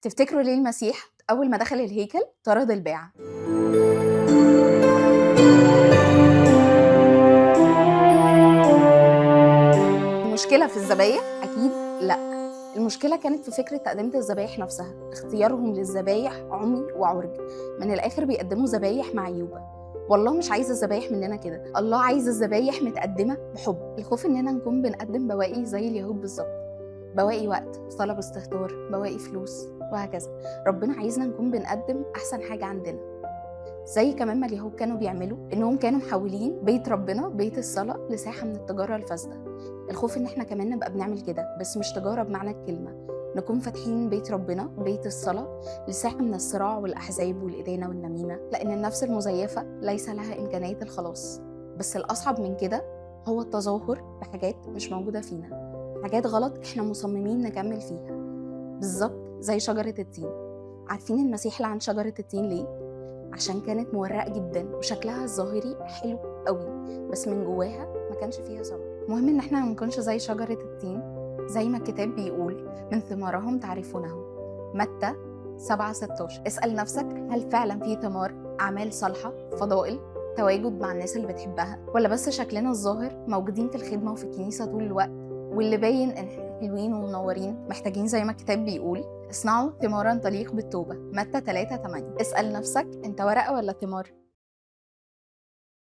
تفتكروا ليه المسيح أول ما دخل الهيكل طرد الباعة؟ المشكلة في الذبايح؟ أكيد لأ. المشكلة كانت في فكرة تقدمة الذبايح نفسها، اختيارهم للذبايح عمي وعرج، من الآخر بيقدموا ذبايح معيوبة. والله مش عايز الذبايح مننا كده، الله عايز الذبايح متقدمة بحب. الخوف إننا نكون بنقدم بواقي زي اليهود بالظبط، بواقي وقت، صلاة باستهتار، بواقي فلوس، وهكذا. ربنا عايزنا نكون بنقدم أحسن حاجة عندنا، زي كمان ما اليهود كانوا بيعملوا، إنهم كانوا محولين بيت ربنا، بيت الصلاة، لساحة من التجارة الفاسدة. الخوف إن إحنا كمان نبقى بنعمل كده، بس مش تجارة بمعنى الكلمة، نكون فاتحين بيت ربنا، بيت الصلاة، لساحة من الصراع والأحزاب والإدانة والنميمة، لأن النفس المزيفة ليس لها إمكانية الخلاص. بس الأصعب من كده هو التظاهر بحاجات مش موجودة فينا، حاجات غلط إحنا مصممين نكمل فيها، بالظبط زي شجرة التين. عارفين المسيح لعن شجرة التين ليه؟ عشان كانت مورقة جدا وشكلها الظاهري حلو قوي، بس من جواها ما كانش فيها ثمر. المهم إن إحنا ما نكونش زي شجرة التين، زي ما الكتاب بيقول من ثمارهم تعرفونهم، متى 7:16. اسأل نفسك، هل فعلا في ثمار، أعمال صالحة، فضائل، تواجد مع الناس اللي بتحبها، ولا بس شكلنا الظاهر موجودين في الخدمة وفي الكنيسة طول الوقت، واللي باين إن إحنا حلوين ومنورين؟ محتاجين زي ما الكتاب بيقول اصنعوا ثمارا تليق بالتوبة، متى 3:8. اسأل نفسك، انت ورقة ولا ثمار؟